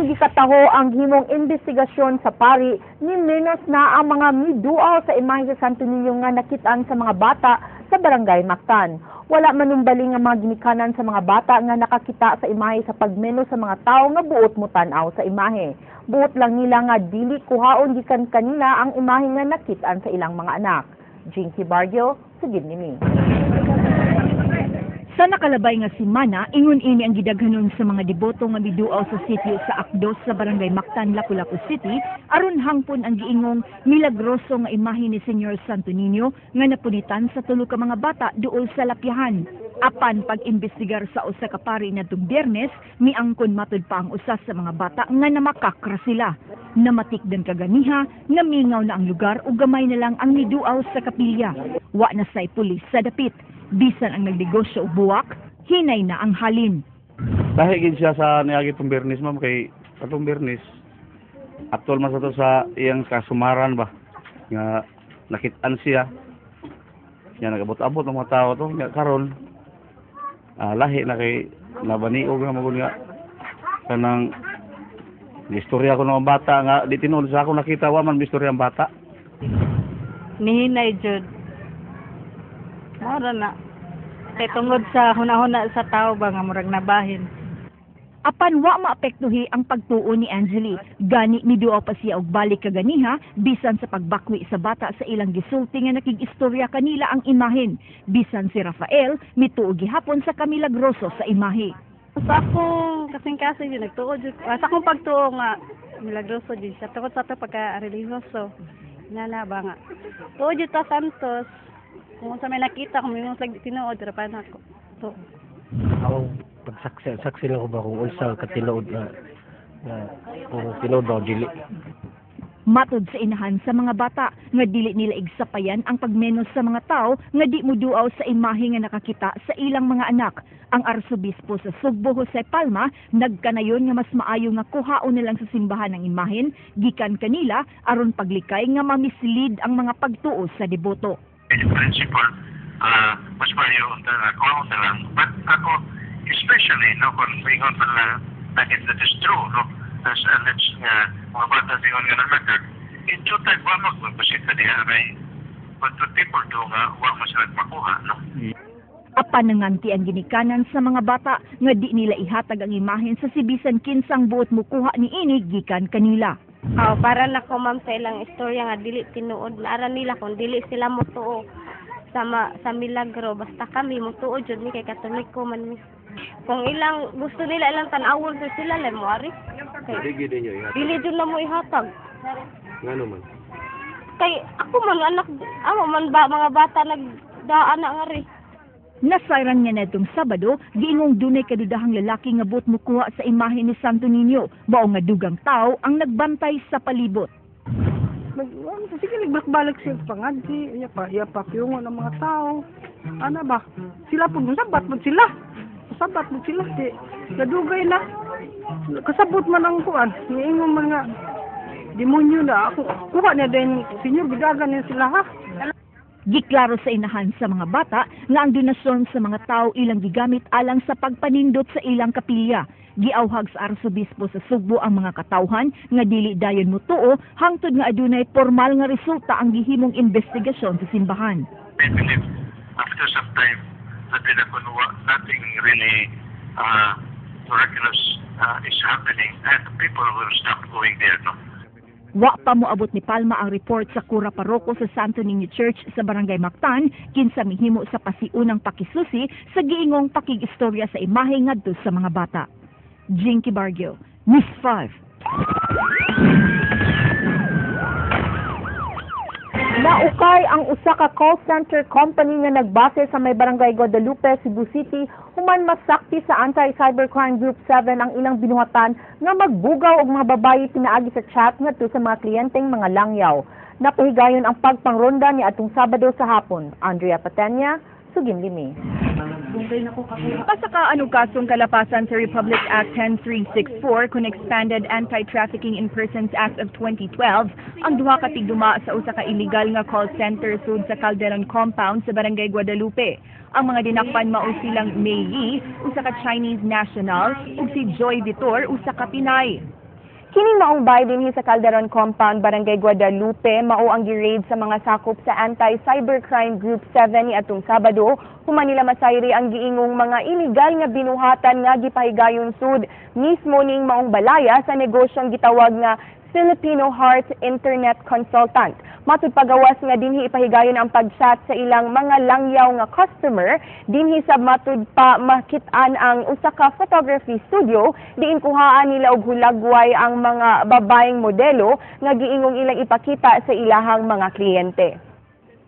Human gikataho ang gihimong investigasyon sa pari, ni menos na ang mga miduaw sa imahe sa Santo Niño nga nakitaan sa mga bata sa Barangay Mactan. Wala manumbaling ang mga ginikanan sa mga bata nga nakakita sa imahe sa pagmenos sa mga tao nga buot mo tan-aw sa imahe. Buot lang nila nga dili kuhaon gikan kanila ang imahe nga nakitaan sa ilang mga anak. Jinky Barrio, sugid nini. Sa nakalabay nga semana, ingon ini ang gidaghanon sa mga deboto nga miduaw sa sitio sa Akdos sa Barangay Mactan, Lapu-Lapu City, aron hangpon ang giingong milagroso nga imahe ni Señor Santo Niño nga napunitan sa tulo ka mga bata duol sa lapyahan. Apan pag-imbestigar sa usa ka pari nadtong Biyernes, miangkon matud pa ang usa sa mga bata nga namakakra sila. Namatikdan kaganiha, namingaw na ang lugar ug gamay na lang ang miduaw sa kapilya. Wa na say pulis sa dapit. Bisan ang nagnegosyo og buwak, hinay na ang halin. Lahi gid siya sa niagi tong Biyernes, ma'am, kay katong Biyernes actual man sa to sa iyang kasumaran ba nga nakit-an siya. Nya nagabot-abot ang mga tao to nga karon lahi na kay nabaniog nga magud nga kanang istorya ko ng mga bata nga di tinuod sa ako nakita, wa man istorya ang bata. Nihinay jud. Mora na. Kay tungod sa hunahuna sa tao ba nga murag nabahin. Apan wa maapektuhi ang pagtuo ni Angeli. Gani miduaw pa siya og balik kaganiha bisan sa pagbakwi sa bata sa ilang gisulti nga nakig-istorya kanila ang imahen. Bisan si Rafael mituo gihapon sa kamilagroso sa imahe. Sa akong kasing-kasing jud nagtuo jud. Sa akong pagtuo nga milagroso jud siya tungod sa ato pagka religyoso. Nana ba nga. Tuo jud ta Santos. Kung sa may nakita, kung may mga tinuod, pero pa nako. To. Ako pagsaksi, saksi lang ko ba kung unsa ka tinuod na na kung tinuod ba o dili. Matud sa inahan sa mga bata nga dili nila igsapayan ang pagmenos sa mga tao nga di moduaw sa imahe nga nakakita sa ilang mga anak. Ang arsobispo sa Sugbo, Jose Palma, nagkanayon nga mas maayo nga kuhaon na lang sa simbahan ang imahen gikan kanila aron paglikay nga mamislead ang mga pagtuo sa deboto. In principle, mas maayo na kuhaon na lang. But ako, especially, no, kung ingon man lang, and if that is true, no, as alleged nga mga bata ingon nga na-murder, in due time, wa magbasita diha, may what the people do nga, wa mo sila makuha, no? Apan nanganti ang ginikanan sa mga bata nga di nila ihatag ang imahen sa sibisan kinsang buot mukuha ni ini gikan kanila. Oh, para na ko, ma'am, sa ilang istorya nga dili tinuod. Naara nila kung dili sila motuo sa milagro, basta kami motuo jud mi kay Katoliko man mi. Kung ilang gusto nila ilang tan-awon sa sila lang mo ari. Kay Dili ninyo ihatag. Dili jud na mo ihatag. Ngano man? Kay ako man anak, amo man ba mga bata nagdaan na nga ri. Nasayran nga nadtong Sabado, giingong dunay kadudahang lalaki nga buot mukuha sa imahe ni Santo Niño, mao nga dugang tao ang nagbantay sa palibot. Nag, ano, sige, nagbalak-balak siya pangadji, iya pa, iya pa, kiyungon ang mga tao. Ano ba? Sila po, musabat mo sila. Musabat mo sila. Di, nadugay na. Kasabot man ang kuan. Niingon man nga, demonyo na ako. Kuha niya din, senyor, bidagan niya sila ha. Giklaro sa inahan sa mga bata nga ang donasyon sa mga tao ilang gigamit alang sa pagpanindot sa ilang kapilya. Giawhag sa arsobispo sa Sugbo ang mga katawhan nga dili dayon motuo hangtod nga adunay formal nga resulta ang gihimong investigasyon sa simbahan. I believe after some time that nothing really miraculous is happening and people will stop going there, no? Wa pa moabot ni Palma ang report sa kura paroko sa Santo Niño Church sa Barangay Mactan kinsa mihimo sa pasiunang pakisusi sa giingong pakig-istorya sa imahe ngadto sa mga bata. Jinky Barrio, News 5. Naukay ang usa ka call center company nga nagbase sa may Barangay Guadalupe, Cebu City, human masakti sa Anti-Cybercrime Group 7 ang ilang binuhatan nga magbugaw og mga babayi pinaagi sa chat ngadto sa mga kliyenteng mga langyaw. Napahigayon ang pagpangronda ni atong Sabado sa hapon. Andrea Patenya, Sugin Limi. Pasaka ang kasong kalapasan sa Republic Act 10364 kun Expanded Anti-Trafficking in Persons Act of 2012 ang duha ka tigduma sa usa ka illegal nga call center sud sa Calderon Compound sa Barangay Guadalupe. Ang mga dinakpan mao silang Mei Yi, usa ka Chinese national, ug si Joy Vitor, usa ka Pinay. Kini maong bay dinhi sa Calderon Compound, Barangay Guadalupe, mao ang gi-raid sa mga sakop sa Anti-Cybercrime Group 7 ni atong Sabado, human nila masayri ang giingong mga illegal nga binuhatan nga gipahigayon sud mismo ning maong balaya sa negosyong gitawag nga Filipino Heart Internet Consultant. Matud pagawas nga dinhi ipahigayon ang pag-chat sa ilang mga langyaw nga customer, dinhi sab matud pa makit-an ang usa ka photography studio diin kuhaan nila og hulagway ang mga babaeng modelo nga giingong ilang ipakita sa ilahang mga kliyente.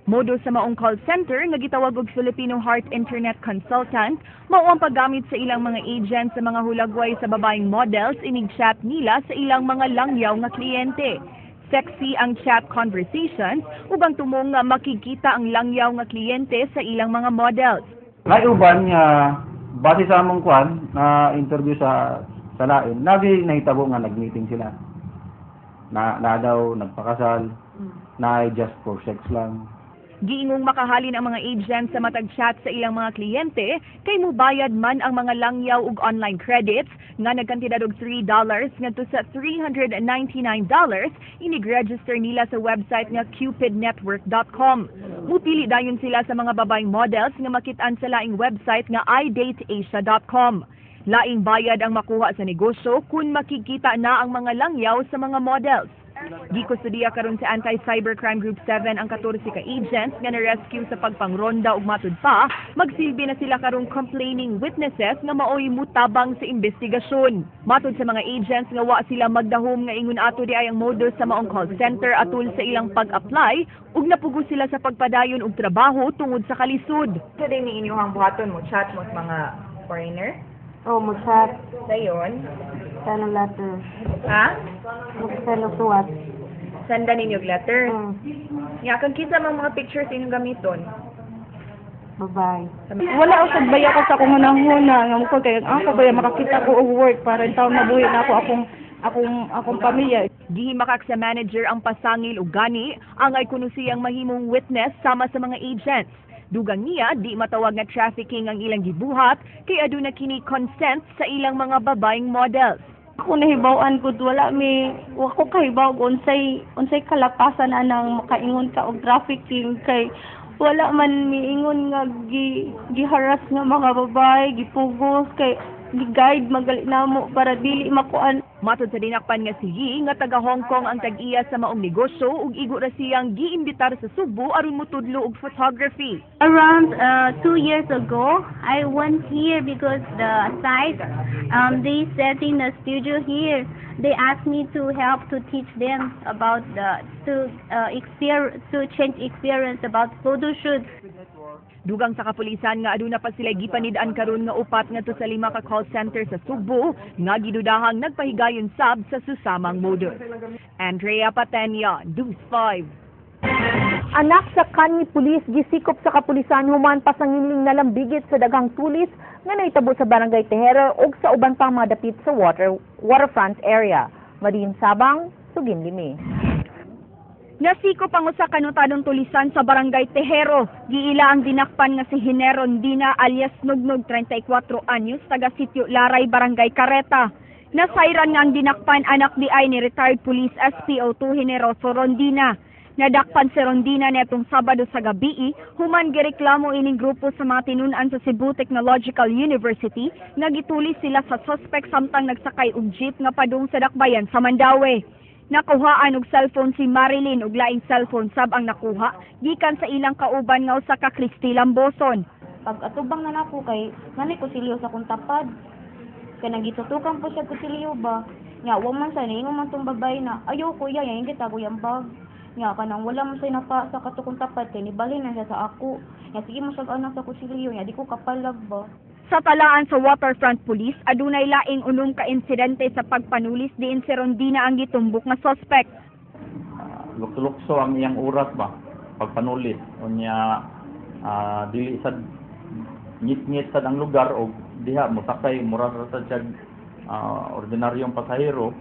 Modus sa maong call center nga gitawag og Filipino Heart Internet Consultant, mao ang paggamit sa ilang mga agent sa mga hulagway sa babaeng models inig chat nila sa ilang mga langyaw nga kliyente. Sexy ang chat conversations ug ang tumong nga makikita ang langyaw nga kliyente sa ilang mga models. May uban nga base sa among kwan na interview sa lain, nagi nahitabo nga nag-meeting sila. Na daw nagpakasal, na just for sex lang. Giingong makahalin ang mga agent sa matag chat sa ilang mga kliyente kay mubayad man ang mga langyaw og online credits nga nagkantidad og $3 ngadto sa $399 inig-register nila sa website nga cupidnetwork.com. Mupili dayon sila sa mga babaeng models nga makit-an sa laing website nga idateasia.com. Laing bayad ang makuha sa negosyo kung makikita na ang mga langyaw sa mga models. Gikustudiya karon sa Anti-Cybercrime Group 7 ang 14 ka agents nga na-rescue sa pagpangronda ug matud pa, magsilbi na sila karong complaining witnesses nga maoy mutabang sa investigasyon. Matud sa mga agents nga wa sila magdahom nga ingon ato di ay ang modus sa maong call center atul sa ilang pag-apply ug napugo sila sa pagpadayon og trabaho tungod sa kalisod. Sa din ni inyong buhaton mo chat mo sa mga foreigner? Oh, mo chat. Dayon? Send letter. Ha? Mag-send og suwat. Senda ninyo og letter. Mm. Nga kag kinsa man mga pictures inyong gamiton? Bye-bye. Wala usad baya ko sa akong hunahuna nga mo kay ako baya makakita ko og work para taon mabuhi na ako akong pamilya. Gihimakak sa manager ang pasangil ug gani ang ay kuno siyang mahimong witness sama sa mga agents. Dugang niya, di matawag nga trafficking ang ilang gibuhat kay aduna kini consent sa ilang mga babaeng models. Ako nahibaw-an gud, wala mi, wa ko kahibaw og unsay kalapasan anang makaingon ka og trafficking kay wala man miingon nga giharas nga mga babae, gipugos, kay gi-guide magali namo para dili makuan. Matod sa dinakpan nga si Yi nga taga Hong Kong ang tag-iya sa maong negosyo ug igo ra siyang giimbitar sa Sugbo aron motudlo og photography. Around 2 years ago, I went here because the site, they setting a studio here. They asked me to help to teach them about the to experience to change experience about photo shoot. Dugang sa kapulisan nga aduna pa sila gipanid-an karon nga upat ngadto sa lima ka call center sa Sugbo nga gidudahang nagpahigayon sab sa susamang modus. Andrea Patenia, News 5. Anak sa kanhi pulis gisikop sa kapulisan human pasanginling nalambigit sa daghang tulis nga nahitabo sa Barangay Tejero ug sa uban pang mga dapit sa waterfront area. Marin Sabang, Sugin Limi. Nasikop ang usa ka notadong tulisan sa Barangay Tejero. Giila ang dinakpan nga si Hineron Dina alias Nugnog, 34 anyos, taga Sitio Laray, Barangay Careta. Nasayran nga ang dinakpan anak di ay ni retired police SPO2 Generoso Rondina. Nadakpan si Rondina netong Sabado sa gabi, human gireklamo ining grupo sa mga tinun-an sa Cebu Technological University nga gitulis sila sa suspect samtang nagsakay og jeep nga padung sa dakbayan sa Mandaue. Nakuhaan og cellphone si Marilyn ug laing cellphone sab ang nakuha gikan sa ilang kauban nga usa ka Christy Lamboson. Pag atubang na nako kay nani kutsilyo sa akong tapad. Kay nagitutukan po siya kutsilyo ba. Nya wa man sa niingon man tong babae na ayaw kuya, yang kita ko yang bag. Nya kanang wala man say napa sa katukong tapad kay nibalhin na siya sa ako. Nya sige mo siya anak sa kutsilyo, nya di ko kapalag ba. Sa talaan sa Waterfront Police, adunay laing unom ka insidente sa pagpanulis diin si Rondina ang gitumbok nga suspect. Lukso-lukso ang iyang oras ba pagpanulis, unya dili sad ngit-ngit sad ang lugar og diha mosakay mura ra sad siya ordinaryong pasahero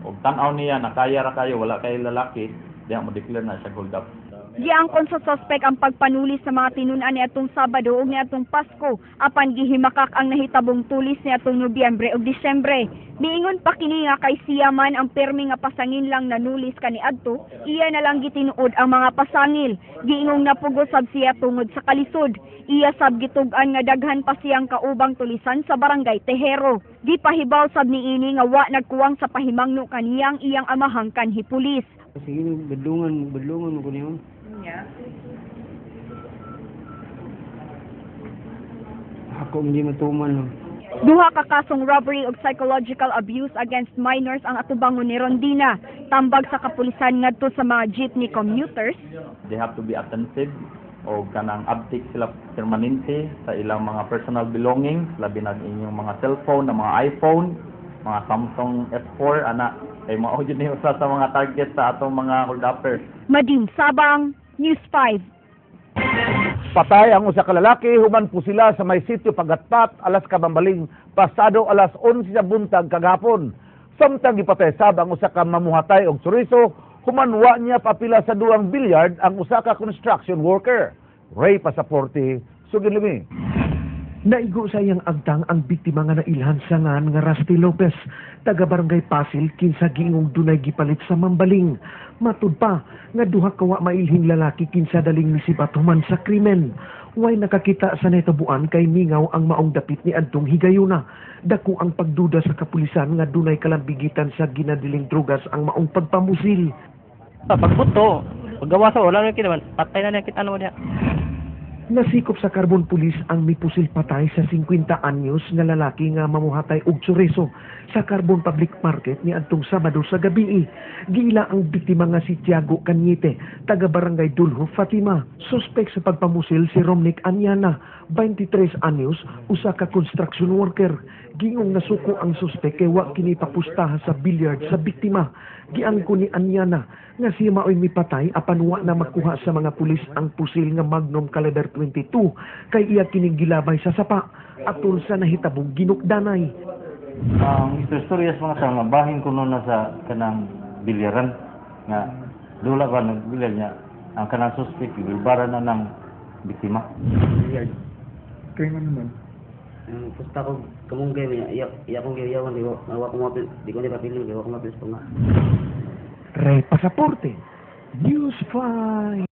og tan-aw niya na kaya ra kayo, wala kay lalaki diha mo declare na siya hold up. Giangkon sa suspect ang pagpanulis sa mga tinun-an niadtong Sabado ug niadtong Pasko, apan gihimakak ang nahitabong tulis niadtong Nobyembre ug Disyembre. Miingon pa kini nga kay siya man ang permi nga pasangin lang nanulis kaniadto, iya na lang gitinuod ang mga pasangil. Giingong napugo sab siya tungod sa kalisod. Iya sab gitug-an nga daghan pa siyang kaubang tulisan sa barangay Tejero. Gipahibaw sab niini nga wa nagkuwang sa pahimangno kaniyang iyang amahang kanhi pulis. Sige, badlungan, badlungan mo ko niyon. Yeah. Ako hindi matuman. Duha ka kasong robbery ug psychological abuse against minors ang atubangon ni Rondina. Tambag sa kapulisan ngadto sa mga jeepney commuters. They have to be attentive o kanang update sila permanente sa ilang mga personal belongings, labi na inyong mga cellphone, ang mga iPhone, mga Samsung S4, ana kay mao jud ni usa sa mga target sa atong mga hold-uppers. Madin Sabang, News 5. Patay ang usa ka lalaki human po sila sa may sitio Pagatpat alas Kabambaling pasado alas 11 sa buntag kagahapon. Samtang gipatay sab ang usa ka mamuhatay og chorizo human wa niya papila sa duwang billiard ang usa ka construction worker. Ray Pasaporte, sugin limi. Naigo sa iyang agtang ang biktima nga nailhan sa ngan nga Rusty Lopez, taga Barangay Pasil, kinsa giingong dunay gipalit sa Mambaling. Matud pa nga duha ka wa mailhing lalaki kinsa daling misibat human sa krimen. Way nakakita sa nahitabuan kay mingaw ang maong dapit ni adtong higayuna. Dako ang pagduda sa kapulisan nga dunay kalambigitan sa ginadiling drugas ang maong pagpamusil. Pagbuto, paggawa sa wala na kita man, patay na niya kita ano niya. Nasikop sa Carbon Police ang mipusil patay sa 50 anyos nga lalaki nga mamuhatay og chorizo sa Carbon Public Market ni adtong Sabado sa gabi. Giila ang biktima nga si Tiago Cañete, taga Barangay Dulho, Fatima. Suspek sa pagpamusil si Romnick Anyana, 23 anyos, usa ka construction worker. Gingong nasuko ang suspek kay wa kini papustaha sa billiard sa biktima. Giangko ni Anyana nga siya maoy mipatay apan wa na makuha sa mga pulis ang pusil nga Magnum caliber 22 kay iya kining gilabay sa sapa atol sa nahitabong ginukdanay. Ang istorya sa mga tao nga bahin kuno na sa kanang bilyaran nga dula ba nagbilyar niya ang kanang suspect gilbara na ng biktima. Kaya naman. Pusta ko kamunggay niya, iya kong giyawan di ko mapil, di ko ni papilin, di ko mapil sa Ray Pasaporte, News 5.